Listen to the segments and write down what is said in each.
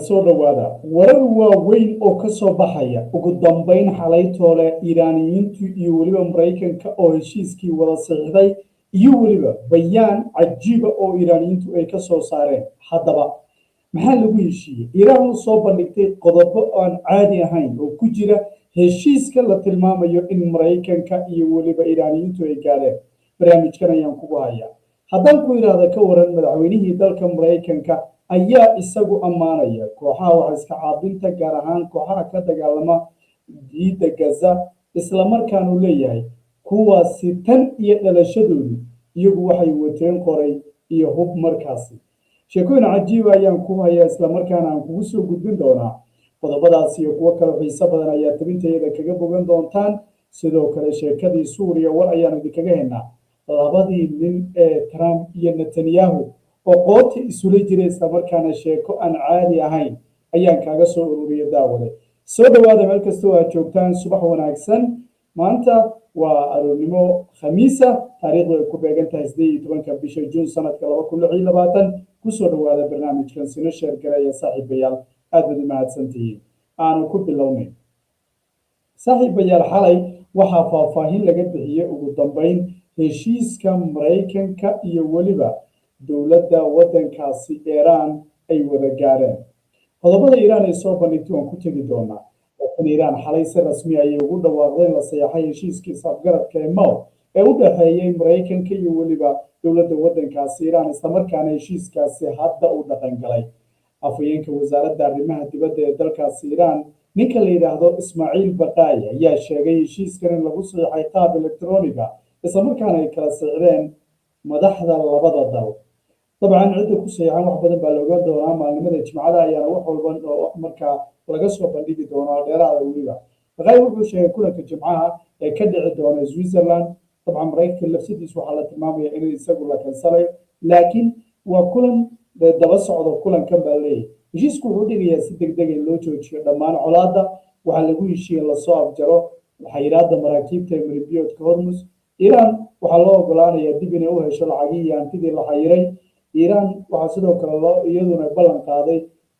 Daawadayaal, soo dhowaada. Warar waaweyn oo ka soo baxaya ugu dambeyn xalaytoole Iiraaniyiintu iyo weliba Maraykanka oo heshiiskii wada saxiixday, iyo weliba bayaan cajiiba oo Iiraaniyiintu ay ka soo saareen. Haddaba maxaa lagu heshiiyey? Iiraan u soo bandhigtay qodobo aan caadi ahayn oo ku jira heshiiska la tilmaamayo in Maraykanka iyo weliba Iiraaniyiintu ay gaadheen. Barnaamijkan ayaan kugu hayaa. Haddaan ku idhaahda ka waran, madaxweynihii dalka Maraykanka ayaa isagu ammaanaya kooxaha wax iska caabinta, gaar ahaan kooxaha ka dagaalama diidda Gaza, islamarkaanu leeyahay kuwaasi tan iyo dhalashadoodu iyagu waxay wateen qoray iyo hub. Markaasi sheekooyin cajiiba ayaan ku hayaa, islamarkaana aan kugu soo gudbin doonaa. Qodobadaas iyo kuwo kale xiiso badan ayaa tabintayada kaga bogan doontaan. Sidoo kale sheekadii Suuriya war ayaanu idinkaga haynaa, labadii nin ee Trump iyo Netanyahu oo qoota isula jira, islamarkaana sheeko aan caadi ahayn ayaan kaaga soo ururiya. Daawade, soo dhowaada meel kastoo aad joogtaan. Subax wanaagsan. Maanta waa aroornimo Khamiisa, taariikhdu ay ku beegan tahay 18-ka bisha Juun sanadka 2026. Kusoo dhowaada barnaamijkan, sina share gareeya. Saaxiibayaal, aad baad u mahadsantihiin. Aanu ku bilownay, saaxiibayaal. Xalay waxaa faahfaahin laga bixiyey ugu dambeyn heshiiska Maraykanka iyo weliba dowladda waddankaasi Iiraan ay wada gaareen. Qodobada Iiraan ay soo bandhigtay waan ku tegi doonaa, laakiin Iiraan xalay si rasmi ayay ugu dhawaaqdeen la saxeexay heshiiskii is-afgaradka ee MOU ee u dhexeeyey Maraykanka iyo weliba dowladda waddankaasi Iiraan, islamarkaana heshiiskaasi hadda uu dhaqangalay. Afhayeenka wasaaradda arrimaha dibadda ee dalkaasi Iiraan, ninka la yidhaahdo Ismaaciil Baqaayi, ayaa sheegay heshiiskan in lagu saxiixay qaab elektroniga, islamarkaana ay kala saxiixdeen madaxda labada dal. Dabcan cidda ku saxiixan wax badan baa la ogaan doonaa. Maalinimada Jimcada ayaana wax walba oo markaa laga soo bandhigi doonaa dheeraada. Weliba Baqaayi wuxuu sheegay kulanka Jimcaha ee ka dhici doona Switzerland. Dabcan Maraykanka lafsadiis waxaa la tilmaamaya in isagu la kansalayo, laakiin waa kulan daba socdo kulankan baa leeyahay. Heshiisku wuxuu dhigayaa si deg deg in loo joojiyo dhammaan colaadda. Waxaa lagu heshiiyey in lasoo afjaro xayiraadda maraakiibta ee marinbiyoodka Hormus. Iiraan waxaa loo ogolaanayaa dib inay u hesho lacagihii iyo hantidii la xayiray. Iiraan waxaa sidoo kale loo iyaduna ballan qaaday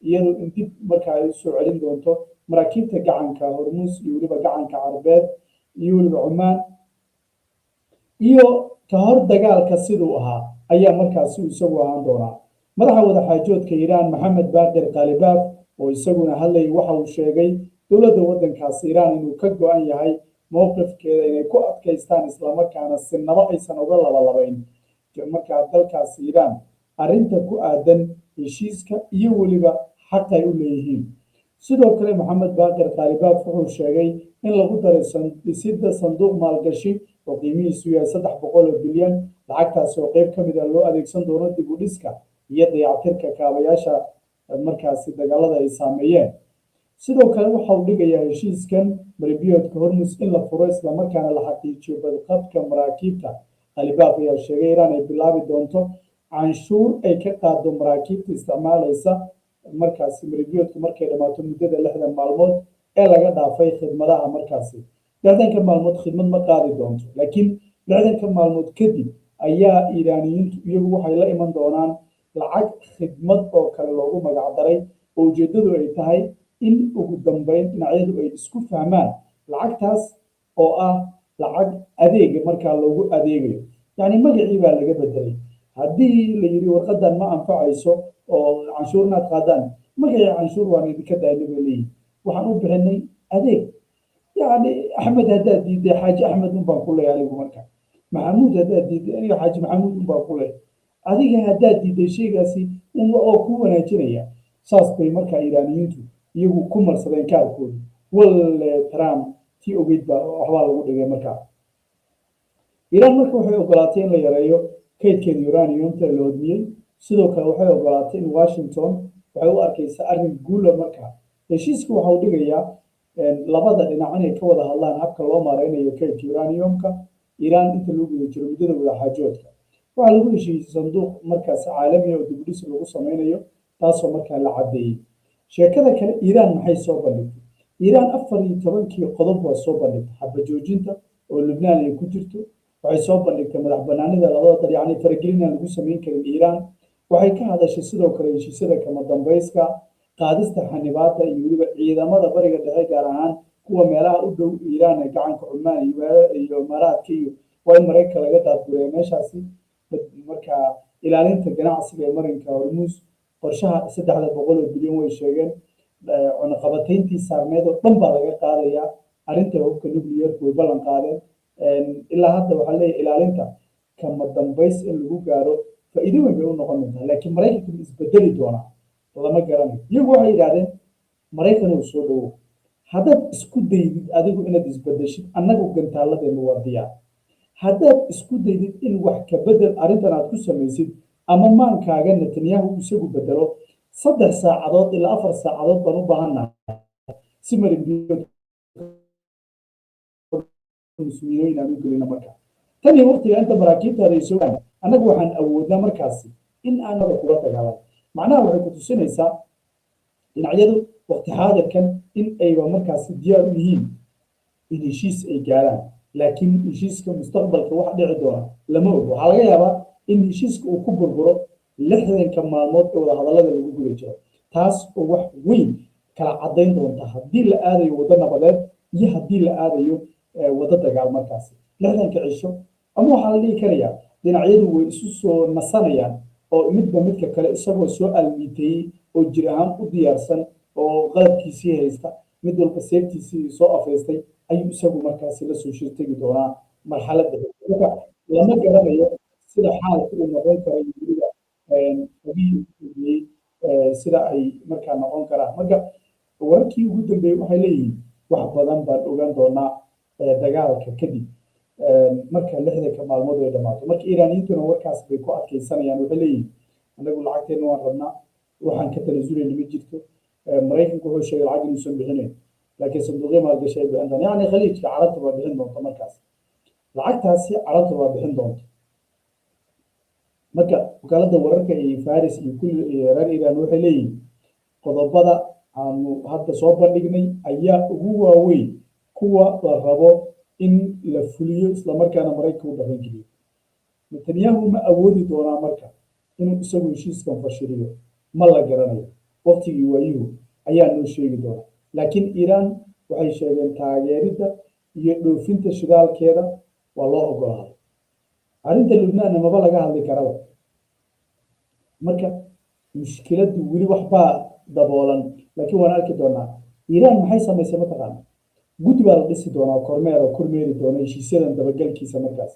iyadu in dib marka ay usoo celin doonto maraakiibta gacanka Hormus iyo weliba gacanka Carbeed iyo weliba Cumaan, iyo ka hor dagaalka siduu ahaa ayaa markaasi isagu ahaan doonaa. Madaxa wadaxaajoodka Iiraan, Maxamed Baaqir Qaalibaaf, oo isaguna hadlayay, waxa uu sheegay dowladda waddankaasi Iiraan inuu ka go-an yahay mowqifkeeda inay ku adkaystaan, islamarkaana sinaba aysan uga labalabayn markaa dalkaasi Iiraan arrinta ku aadan heshiiska iyo weliba xaqay u leeyihiin. Sidoo kale Maxamed Baaqir Qaalibaaf wuxuu sheegay in lagu daray dhisidda sanduuq maalgashi oo qiimihiisu yahay 300 oo bilyan, lacagtaasi oo qeyb ka mid a loo adeegsan doono dib u dhiska iyo dayactirka kaabayaasha markaasi dagaalada ay saameeyeen. Sidoo kale waxa uu dhigayaa heshiiskan marinbiyoodka Hormus in la furo, islamarkaana la xaqiijiyo badqabka maraakiibta. Khalibaaf ayaa sheegay Iiraan ay bilaabi doonto canshuur ay ka qaado maraakiibta isticmaalaysa markaasi marinbiyoodka markay dhammaato muddada 60 maalmood ee laga dhaafay khidmadaha. Markaasi 60-ka maalmood khidmad ma qaadi doonto, laakiin 60-ka maalmood kadib ayaa Iiraaniyiintu iyagu waxay la iman doonaan lacag khidmad oo kale loogu magacdaray, oo ujeeddadu ay tahay in ugu dambeyn dhinacyadu ay isku fahmaan lacagtaas oo ah lacag adeega markaa loogu adeegayo. Yacni magacii baa laga bedelay. Haddii la yidhi warqadan ma anfacayso oo canshuurnaad qaadaan, magacii canshuur waan idinka daayna bay leeyihin, waxaan u bixinay adeeg. Yacni Axmed haddaad diiday, Xaaji Axmed un baan ku leeyahay anigu. Marka Maxamuud haddaad diiday, aniga Xaaji Maxamuud un baan ku leeyahay. Adiga haddaad diiday shaygaasi un oo ku wanaajinaya. Saas bay markaa Iiraaniyiintu iyagu ku marsadeen kaarkooda. Walle Trump tii ogeyd baa waxbaa lagu dhigay. Markaa Iiraan marka waxay ogolaatay in la yareeyo kaydkeeda uraniumta la hodmiyey. Sidoo kale waxay ogolaatay in Washington waxay u arkaysaa arrin guula. Markaa heshiisku waxa uu dhigayaa labada dhinac inay ka wada hadlaan habka loo maareynayo kaydka uraniumka Iiraan inta lagu guda jiro muddada wadaxaajoodka. Waxaa lagu heshiiyey sanduuq markaas caalami ah oo dib u dhis lagu sameynayo, taasoo markaa la caddeeyey. Sheekada kale, Iiraan maxay soo bandhigtay? Iiraan 14-kii qodob waa soo bandhigtay. Xabajoojinta oo Lubnaan ay ku jirto waxay soo bandhigtay, madax banaanida labada dal, yacni faragelin aan lagu samayn karin Iiraan. Waxay ka hadashay sidoo kale heshiisyada kama dambayska. Qaadista xanibaadda iyo weliba ciidamada Bariga Dhexe, gaar ahaan kuwa meelaha u dhow Iiraan ee gacanka Cumaan iyo Imaaraadka, iyo waa in Maraykanka laga daadgureeya meeshaasi. Markaa ilaalinta ganacsiga ee marinka Hormuus, qorshaha 300 bilyan way sheegeen. Cunaqabatayntii saarneed oo dhan baa laga qaadayaa. Arrinta hubka nuclearku way ballan qaadeen. Ilaa hadda waxaa leeyahay ilaalinta kama dambays in lagu gaaro faa'iido weyn bay u noqon doontaa, laakiin Maraykanka ma isbedeli doonaa? Lama garanayo. Iyagu waxay yidhahdeen, "Maraykan uu soo dhowow, haddaad isku daydid adigu inaad isbedeshid, annagu gantaaladeennu waa diyaar. Haddaad isku daydid in wax ka bedel arrintan aad ku samaysid ama maankaaga Netanyahu isagu bedelo, 3 saacadood ilaa 4 saacadood baan u baahannahay si marin muslimiin aan u gelino. Marka tan iyo waqtiga inta maraakiibtaada ay soo, annagu waxaan awoodnaa markaasi in aanada kula dagaalan." Macnaha waxay ku tusinaysaa dhinacyadu waqti xaadirkan in ayba markaasi diyaar u yihiin in heshiis ay gaaraan, laakiin heshiiska mustaqbalka wax dhici doona lama og. Waxaa laga yaabaa in heshiiska uu ku burburo 60-ka maalmood ee wadahadallada lagu guda jiro, taas oo wax weyn kala caddayn doonta haddii la aadayo waddo nabadeed iyo haddii la aadayo waddo dagaal. Markaasi 60-ka cisho ama waxaa la dhihi karayaa dhinacyadu way isu soo nasanayaan oo midba midka kale isagoo soo almiiteeyey oo jir ahaan u diyaarsan oo qalabkiisii haysta, mid walba seeftiisii soo afaystay, ayuu isagu markaasi la soo shirtegi doonaa marxaladda. Marka lama garanayo sida xaalka uu noqon karo iyo weliba xogihii ugu dambeeyey sida ay markaa noqon karaan. Marka wararkii ugu dambeeyey waxay leeyihiin wax badan baan ogaan doonaa dagaalka kadib, marka 60-ka maalmood ay dhammaato. Marka Iiraaniyiintuna warkaas bay ku adkaysanayaan. Waxay leeyihiin, "Annagu lacagteenna waan rabnaa, waxaan ka tanasulayna ma jirto." Maraykanku wuxuu sheegay lacag inuusan bixinayn, laakiin sanduuqyo maalgashi ay bixin doonaan, yacni Khaliijka Carabta baa bixin doonta. Markaas lacagtaasi Carabta baa bixin doonta. Marka wakaaladda wararka iyo Faris iyo kulli reer Iiraan waxay leeyihiin qodobada aanu hadda soo bandhignay ayaa ugu waaweyn kuwa la rabo in la fuliyo, islamarkaana Maraykanka u dhaqangeliyo. Netanyahu ma awoodi doonaa marka inuu isagu heshiiskan fashiliyo? Ma la garanayo. Waqtigii waayuhu ayaa noo sheegi doona. Laakiin Iiraan waxay sheegeen taageeridda iyo dhoofinta shidaalkeeda waa loo ogolaaday. Arrinta Lubnaanna maba laga hadli karaba. Marka mushkiladdu weli waxbaa daboolan, laakiin waan arki doonaa. Iiraan maxay samaysay mataqaana? Guddi baa la dhisi doonaa kormeer oo kormeeri doona heshiisyadan dabagalkiisa. Markaas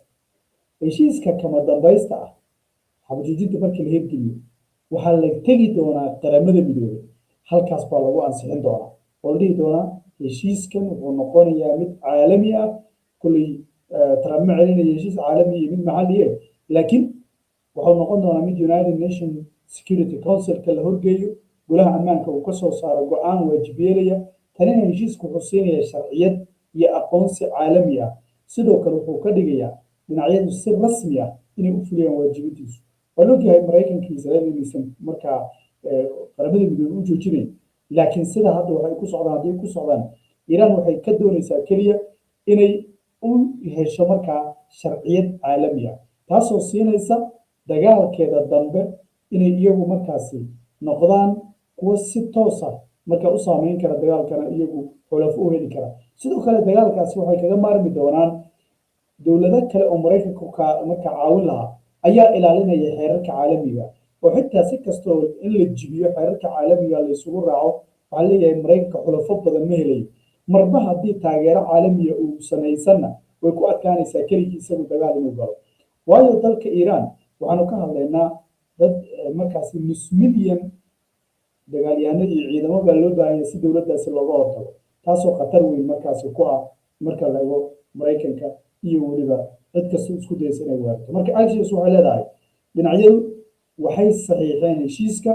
heshiiska kama dambaysta ah, xabajoojinta marka la hirgeliyo, waxaa la tegi doonaa Qaramada Midoobay. Halkaas baa lagu ansixin doonaa oo la dhihi doonaa heshiiskan wuxuu noqonayaa mid caalami ah. Kolley Trump ma celinayo heshiis caalami iyo mid maxalli ah, laakiin wuxuu noqon doonaa mid United Nation Security Councilka la horgeeyo, golaha ammaanka uu kasoo saaro go-aan waajib yeelaya. Tanina heshiisku wuxuu siinaya sharciyad iyo aqoonsi caalami ah. Sidoo kale wuxuu ka dhigayaa dhinacyadu si rasmi ah inay u fuliyaan waajibintiisu. Waa la ogyahay Maraykanka iyo Israel inaysan markaa Qaramada Midoobey u joojinayn, laakiin sida hadda waxay ku socdaan, hadday ku socdaan, Iiraan waxay ka doonaysaa keliya inay u hesho markaa sharciyad caalami ah, taasoo siinaysa dagaalkeeda dambe inay iyagu markaasi noqdaan kuwo si toos ah marka u saameyn kara dagaalkana, iyagu xulafo u heli kara. Sidoo kale dagaalkaasi waxay kaga maarmi doonaan dowlado kale oo Maraykanku ka marka caawin lahaa ayaa ilaalinaya xeerarka caalamiga, oo xitaa si kastoo in la jibiyo xeerarka caalamiga la isugu raaco, waxaa leeyahay Maraykanka xulafo badan ma helayo. Marba haddii taageero caalamiya uu samaysanna, way ku adkaanaysaa keligii isagu dagaal inuu galo, waayo dalka Iiraan waxaanu ka hadlaynaa dad markaasi nus milyan dagaalyahano iyo ciidamo baa loo baahanya si dowladdaasi looga hortago, taasoo khatar weyn markaasi ku ah marka la ego Maraykanka iyo weliba cid kasta isku daysa inay weerarto. Marka Axios waxay leedahay dhinacyadu waxay saxiixeen heshiiska,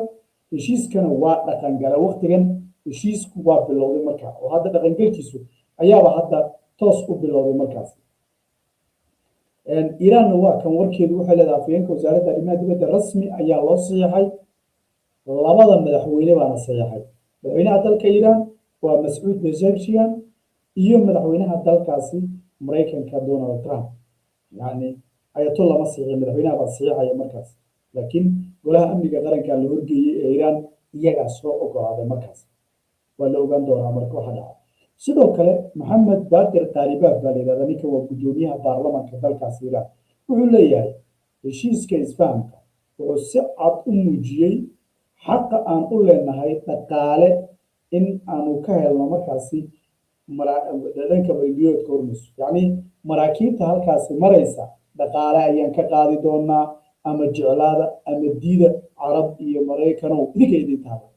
heshiiskana waa dhaqangala. Waqtigan heshiisku waa bilowday marka, oo hadda dhaqangelkiisu ayaaba hadda toos u bilowday markaasi. Iiraanna waa kan warkeedu. Waxay leedahay afhayeenka wasaaradda arrimaha dibadda, rasmi ayaa loo saxiixay, labada madaxweyne baana saxiixay. Madaxweynaha dalka Iiraan waa Mascuud Pezeshkian iyo madaxweynaha dalkaasi Maraykanka Donald Trump. Yacni Ayatollah ma saxiixin, madaxweynaha baa saxiixaya markaas, laakiin golaha amniga qaranka la horgeeyey ee Iiraan. Iyagaa soo ogolaaday markaas. Waa la ogaan doonaa marka waxa dhaca. Sidoo kale Maxamed Baaqir Qaalibaaf baa la yidhahdaa ninka, waa guddoomiyaha baarlamaanka dalkaas Iiraan. Wuxuu leeyahay heshiiska isfahamka wuxuu si cad u muujiyey xaqa aan u leenahay dhaqaale in aanu ka helno markaasi dhanka marinbiyoodka Hormus. Yacni maraakiibta halkaasi maraysa dhaqaale ayaan ka qaadi doonaa, ama jeclaada ama diida, Carab iyo Maraykanow, idinka idin taala.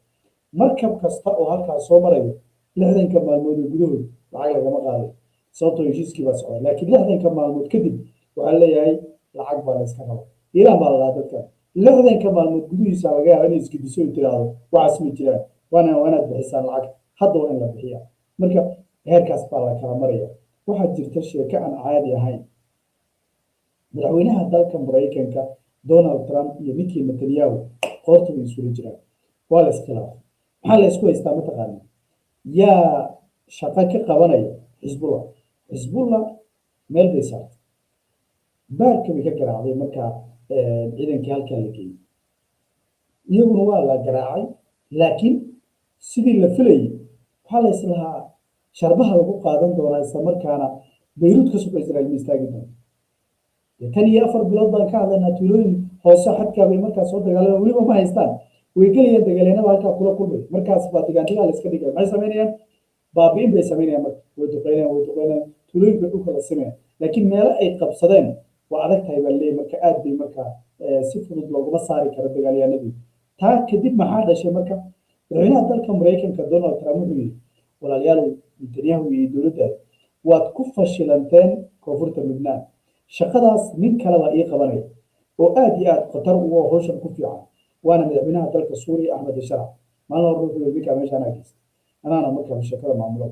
Markab kasta oo halkaas soo marayo 60-ka maalmood ee gudahood lacag lagama qaadayo, sababtoo heshiiskii baa socda. Laakiin 60-ka maalmood kadib waxaa leeyahay lacag baa la iska raba. Iiraan baa la dhahaa dadkan 60-ka maalmood gudihiisa laga yaaba inay isgediso oo tiraahdo waxaas ma jiraan, waa inaad bixisaan lacag, hadda waa in la bixiya. Marka heerkaas baa la kala maraya. Waxaa jirta sheeko aan caadi ahayn. Madaxweynaha dalka Maraykanka Donald Trump iyo ninkii Netanyahu qoorta bay isula jiraan, waa la iskhilaafay. Maxaa la isku haystaa mataqaana? Yaa shaqo ka qabanaya Xisbullah? Xisbullah meel bay saartay, baarka bay ka garaacday. Markaa ciidankii halkaa la geeyey iyaguna waa la garaacay, laakiin sidii la filayay waxaa la islahaa sharbaha lagu qaadan doonaa, isla markaana Bayruud ka suga Israel ma istaagi doonto. Tan iyo 4 bilood baan ka hadlaynaa, tuulooyin hoose xadkaa bay markaas soo dagaalameen, weliba ma haystaan, way gelayaan, dagaalyanada halkaa kula kulmay. Markaas baa degaantagaa la iska dhigaya. Maxay samaynayaan? Baabi'in bay samaynayaan. Marka way duqeynayaan, way duqeynayaan, tuulooyinka dhulka la simayaan, laakiin meelo ay qabsadeen waa adag tahay baa leeyahy. Marka aad bay markaa si fudud looguma saari karo dagaalyahanadii. Taa kadib maxaa dhashay? Marka madaxweynaha dalka Maraykanka Donald Trump wuxuu yidhi: "Walaalayaalow, Netanyahu iyo dowladdaada waad ku fashilanteen koonfurta Lubnaan. Shaqadaas nin kale baa ii qabanaya oo aad iyo aad khatar ugu hawshan ku fiican, waana madaxweynaha dalka Suuriya Axmed Sharac." Maalin hore wuxuu yidhi ninkaa meesha anaa geysta, anaana markaa sheekada maamulo.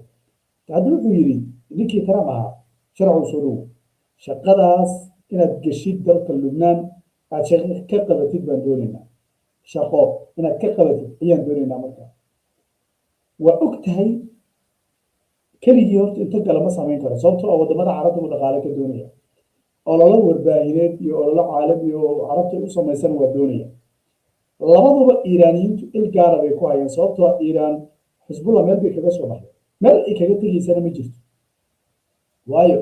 Hadda wuxuu yidhi ninkii Trump ahaa: "Sharcu soo dhowo, shaqadaas inaad geshid dalka Lubnaan, aad shaqo ka qabatid baan doonaynaa, shaqo inaad ka qabatid ayaan doonaynaa." Marka waa og tahay keligii horta inta gala ma samayn karo, sababtoo ah waddamada Carabta uu dhaqaale ka doonaya, ololo warbaahineed iyo ololo caalami oo Carabta u samaysan waa doonaya. Labaduba Iiraaniyiintu il gaara bay ku hayaan, sababtoo ah Iiraan Xisbullah meel bay kaga soo baxday, meel ay kaga tegaysana ma jirto. Waayo,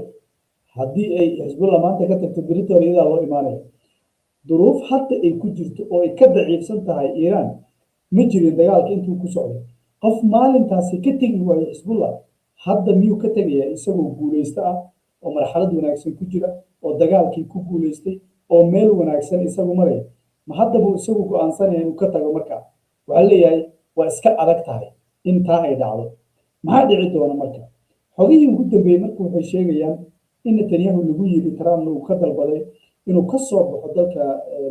haddii ay Xisbullah maanta ka tagto, berito iyadaa loo imaanaya. Duruuf hadda ay ku jirto oo ay ka daciifsan tahay Iiraan ma jirin dagaalka intuu ku socdo. Qof maalintaasi ka tegi waayo Xisbullah hadda miyuu ka tegayaa, isagoo guulaysto ah oo marxalad wanaagsan ku jira oo dagaalkii ku guulaystay oo meel wanaagsan isagu maraya? Ma hadda buu isagu go'aansanaya inuu ka tago? Marka waxaa leeyahay waa iska adag tahay in taa ay dhacdo. Maxaa dhici doona marka? Xogihii ugu dambeeyey marka waxay sheegayaan in Netanyahu lagu yiri, Trumpna uu ka dalbaday inuu ka soo baxo dalka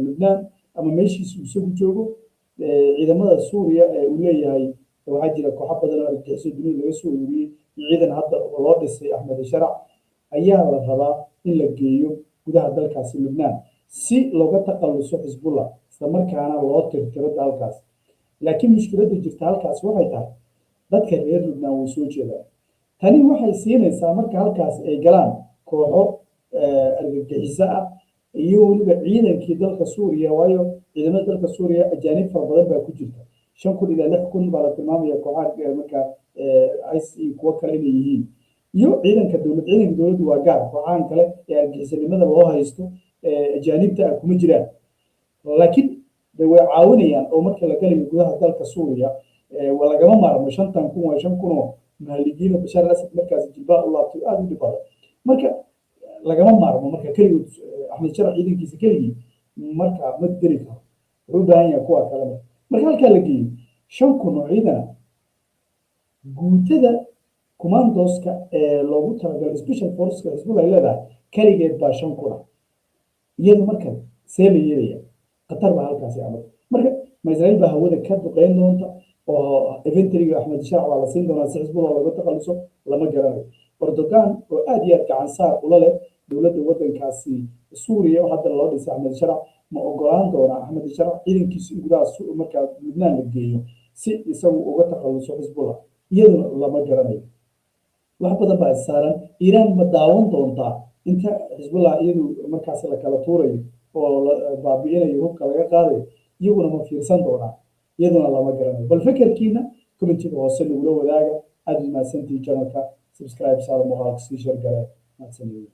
Lubnaan ama meeshiisa uu isagu joogo. Ciidamada Suuriya ee uu leeyahay waxaa jira kooxo badan oo argagixiso dunida laga soo ururiyey iyo ciidan hadda loo dhisay Axmed Sharac ayaa la rabaa in la geeyo gudaha dalkaasi Lubnaan si looga takhaluso Xisbullah, isla markaana loo tirtiro dalkaas. Laakiin mushkiladda jirta halkaas waxay tahay dadka reer Lubnaan way soo jeedaan. Tani waxay siinaysaa marka halkaas ay galaan kooxo argagixiso ah iyo weliba ciidankii dalka Suuriya, waayo ciidamada dalka Suuriya ajaanib fara badan baa ku jirta, 5000 ilaa 6000 baa la tilmaamaya, kooxaha marka IS iyo kuwo kale inay yihiin, iyo ciidanka dowlad. Ciidanka dowladdu waa gaar, kooxahan kale ee argagixisanimada loo haysto ajaanibta ah kuma jiraan, laakiin de way caawinayaan. Oo marka la galayo gudaha dalka Suuriya waa lagama maarmo. 5000 waa 5000 oo muhaligiina Bashaar al Asad markaas jilbaha u laabtay, aada u dhib badan. Marka lagama maarmo. Marka keligood Axmed Sharac ciidankiisa keligii marka ma geli karo, wuxuu u baahan yahay kuwa kalena. Marka halkaa la geeyo 5000 oo ciidana, guutada commandoska ee loogu talagalay special forceka Xisbullah ay leedahay keligeed baa 5000 ah. Iyadu marka see la yeelaya? Khatar baa halkaasi amarka. Marka ma Israa'iil baa hawada ka duqeyn doonta oo infantryga Axmed Sharac baa la siin doonaa si Xisbullah looga takhaluso? Lama garanayo. Erdogan oo aad iyo aad gacan saar ula leh dowladda waddankaasi Suuriya oo hadda loo dhisay Axmed Sharac, ma ogolaan doonaa Axmed Sharac ciidankiisa in gudaha markaa Lubnaan la geeyo si isagu uga takhaluso Xisbullah? Iyaduna lama garanayo. Wax badan baa issaaran. Iiraan ma daawan doontaa inta Xisbullah iyadu markaas la kala tuurayo oo la baabi'inayo, hubka laga qaadayo? Iyaguna ma fiirsan doonaa? Iyaduna lama garanayo. Bal fekerkiina commentiga hoose nagula wadaaga. Aada u mahadsantihi. Channelka subscribe saara, muuqaalka sii share garee. Mahadsanidin.